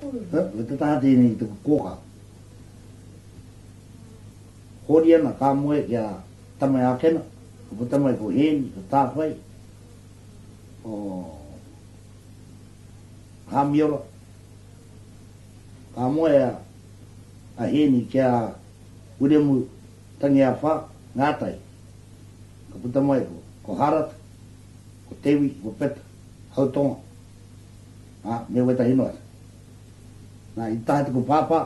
Ko te taha tēnei ki taku kōkā. Hōriana ka moe ki a Tamaeākena, ka puta mai ko Hēni, ko Tāwhai, ko Hāmiora. Ka moe a Hēni ki a Wiremu Tangiawha Ngātai. Ka puta mai ko Harata, ko Tewi, ko Peta, Hautonga, ā, me wētahi noa atu. Nā, i taha taku pāpā,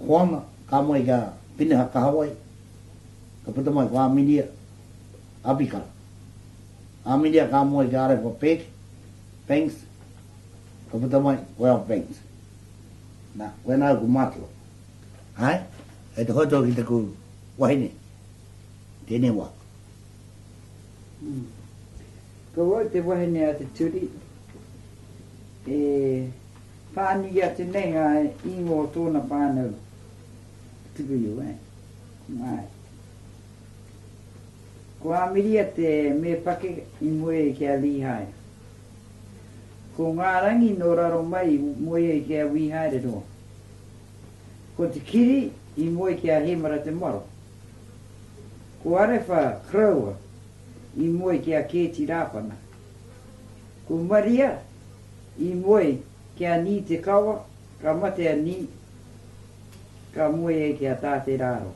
Hoana, ka moe ki a Pineha Kahawai, ka puta mai ko Āminia, Apikara. Āminia ka moe ki a Arepa Pēke, Banks, ka puta mai ko Alf Banks. Nā, koinā au ko mātua. Āe, kei te hoatu au ki taku wahine, tēnei wā. Ko wau te wahine a te turi e pānui atu nei ngā ingoa o tōna whānau tuku iho, eh. Āe. Ko Āmiria te me pake i moe ai ki a Rīhaia. Ko Ngā Rangi nō raro mai i moe ai ki a Wī Haereroa. Ko Te Kiri i moe ki a Hēmara Te Maro. Ko Arewha Koroua i moe ki a Kēti Rāpana. Ko Maria i moe ki a Nī Te Kawa, ka mate a Nī, ka moe ai ki a Tā Te Rāro.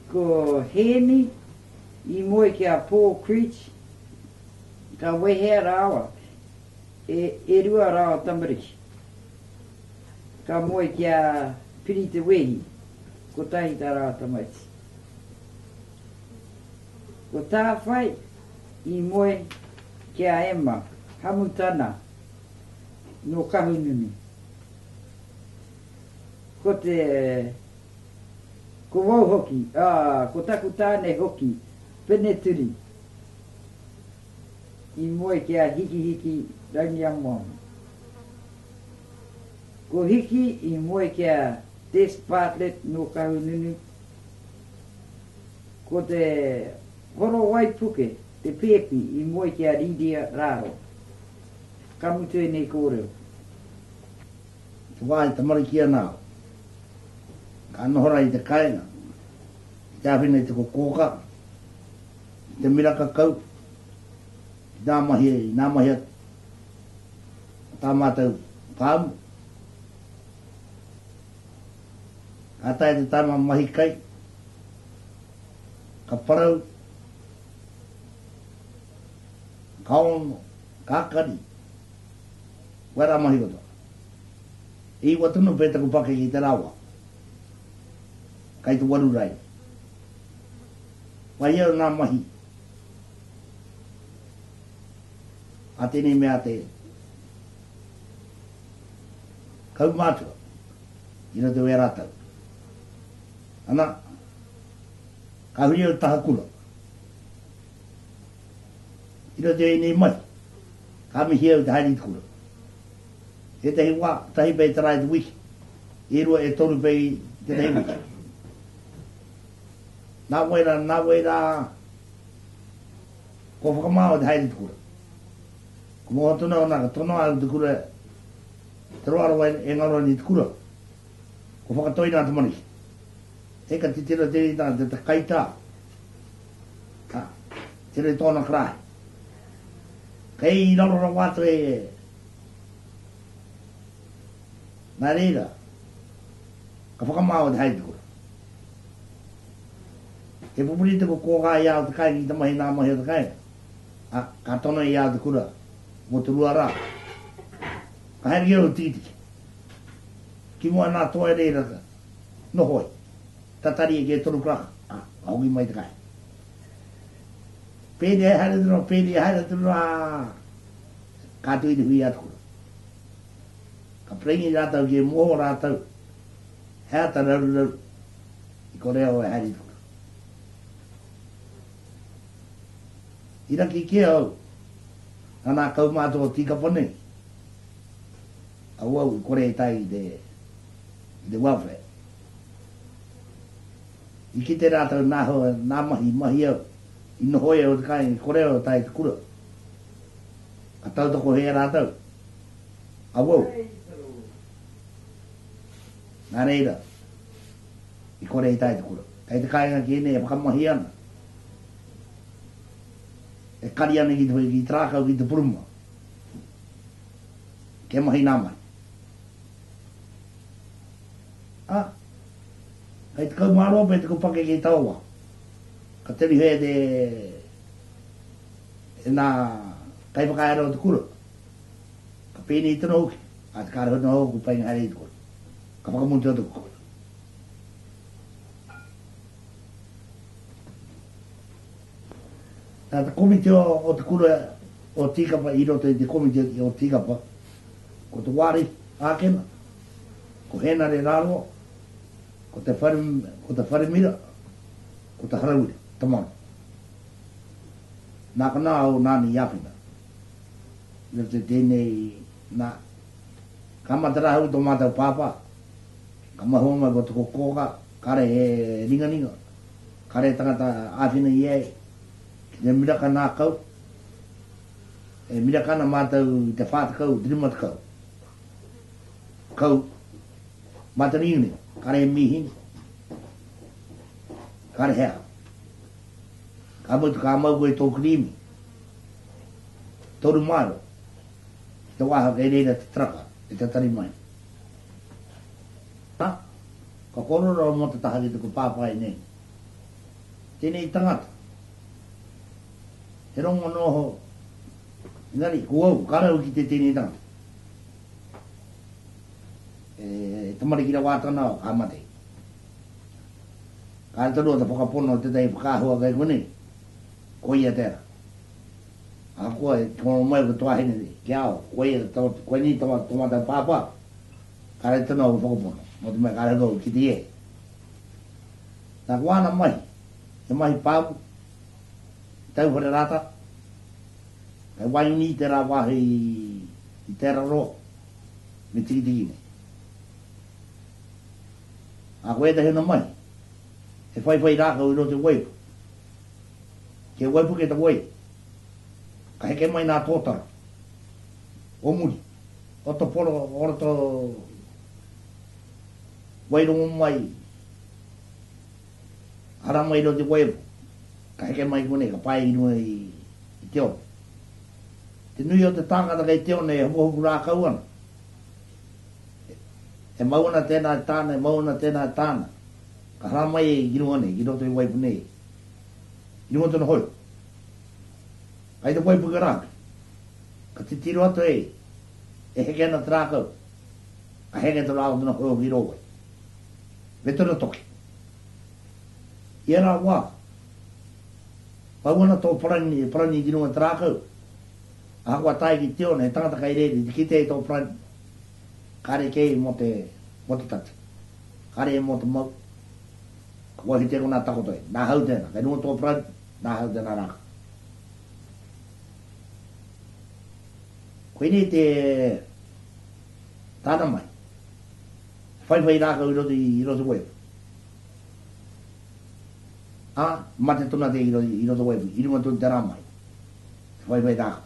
Ko Hēni i moe ki a Paul Creech, ka wehea rāua e, e rua rāua tamariki. Ka moe ki a Piri Te Wehi, kotahi tā rāua tamaiti. Ko Tāwhai i moe ki a Emma Hamutana nō Kahungunu. Ko te, ko wau hoki, ā, ko taku tāne hoki, Peneturi, i moe ki a Hikihiki Rangiamoamo. Ko Hiki i moe ki a Des Bartlett nō Kahungunu, ko te Horowaipuke te pēpi i moe ki a Riria Raro. Ka mutu ēnei kōrero. Te wā e tamariki ana au, ka noho rā i te kāinga, ki te āwhina i te kokōka, ki te miraka kau, ki nā mahi, nā mahi a tā mātou pāmu. Ka taea te taima mahi kai, ka parau, ka ono, ka kari, wera mahi katoa. Iwa tonu pē taku pakeke i te rawa, kai te waru rai. Whai au nā mahi a tēnei mea te kaumātua i roto i a rātou. Ana, ka huri au taha kura. I roto i ēnei mahi, ka mihi au te haere i te kura. Ētahi wā, tahi pea i te rā i te wiki, e rua, e toru pea i tētahi wiki. Nā wai rā, nā wai rā, kua whakamā au te haere i te kura. Ko moho tonu au nā, ka tonoa au te kura, te roa rawa e ngaro ana i te kura. Kua whakatoi nā tamariki. He ka titiro tēnei tangata, te kaitā. Ka tiro i tōna karaehe. Kei raro rawa atu e. Nā reira, ka whakamā au te haere te kura. He pupuri te kōkā i a au te kāinga ki te mahi nā mahi o te kāinga. A, ka tono i a au te kura mō te rua rā. Ka haere ki au Tikitiki. Ki mua nā toa e reira noho ai. Tatari e ki e toru karaka, a, ka hoki mai te kāinga. Pēnei e haere tonu, pēnei e haere tonu, ā, ka atu i te hui a te kura. Ka paringi rātou ki e moho rātou, he ata raruraru i kore au e haere i te kura. I raki kē au, nā nā kaumātua o Tīkapa nei, au au i kore e tae i te, i te welfare. I kite rātou nā hoa, nā mahi, mahi au, i noho ai au i te kāinga, i kore au e tae i te kura. Ka tautoko he rātou. Awau. Nā reira, i kore i tae te kura. Kei te kāinga ki ēnei e whakamahi ana. E kari ana ki te, ki te rākau ki te puruma. Kia mahi nā mahi. A, kei 12 pea taku pakeke i taua wā. Ka terihe te, e nā kaiwhakahaere o te kura. Ka pēnei tonu hoki, a te kāre hoki noho ku painga haere i te kura. Ka whakamutua taku kura. Nā te komiti o, o te kura o Tīkapa i roto i te komiti o Tīkapa, ko te Wāri Ākena, ko Hēnare Rāroa, ko te Whare, ko te Wharemira, ko te Harawira, Tamaro. Nā konā au nāna i āwhina. I roto i tēnei, nā, ka mate rā hoki tō mātou pāpā, ka mahua mai ko taku kōkā, kāre he ringaringa, kāre he tangata āwhina i a ia, ki te miraka nā kau, e miraka ana mātou i te 40, te 50 kau, mā te ringaringa, kāre he mīhini, kāre he aha. Ka mutu ka mau koe i tō kirīmi, 3 maero, ki te wāhanga kei reira te taraka e tatari mai. Na, ka kōrero mō te taha ki taku pāpā i nei. Tēnei tangata, he rongo noho, engari, ko au, kāre au i kite tēnei tangata. E tamariki rawa atu ana au, ka mate. Kāre tonu o te whakapono o tētahi whakaahua kei konei, koia tērā. Ahakoa e tono mai ko tuahine nei, ki a au, koia, koinei tō mātou pāpā, kāre tonu au whakapono, mō te mea kāre au kite i e. Nā ko āna mahi, he mahi pāmu, tauwhare rātā, kei Waiuni i tērā wāhi i tērā roa, me Tikitiki nei. Ā, ko ētahi ona mahi, he whaiwhai rākau i roto i Waipu. Kia waipuke te wai, ka heke mai nā tōtara o muri, o to poro, o roto wairongo mai, hara mai i roto i Waiapu, ka heke mai konei, ka pae i runga i, i te one. Te nui o te tāngata kei te one e hopuhopu rākau ana. E mau ana tēnā e tāna, e mau ana tēnā e tāna. Ka hara mai e ki runga nei, ki roto i Waipu nei. I runga tona hoi. Kai te waipuke rākau. Ka titiro atu e, e heke ana te rākau. Ka heke te rākau tona hoi hoki rō wai. Me tona toki. I ērā wā, pau ana tō parani, parani ki runga te rākau. Ahakoa tae ki te one, he tangata kai reira, i te kite i tō parani. Kāre kē mō te, mō te tatu. Kāre mō te mau. Ka waiho te konā takoto ai. Nāhau tēnā. Kei runga tō parani, nāhau tēnā rākau. Koinei te tāna mai. Whaiwhai rākau i roto i roto waipu. Ā, mate tona te i roto i roto waipu, i runga tonu te rā mai. Te whaiwhai rākau.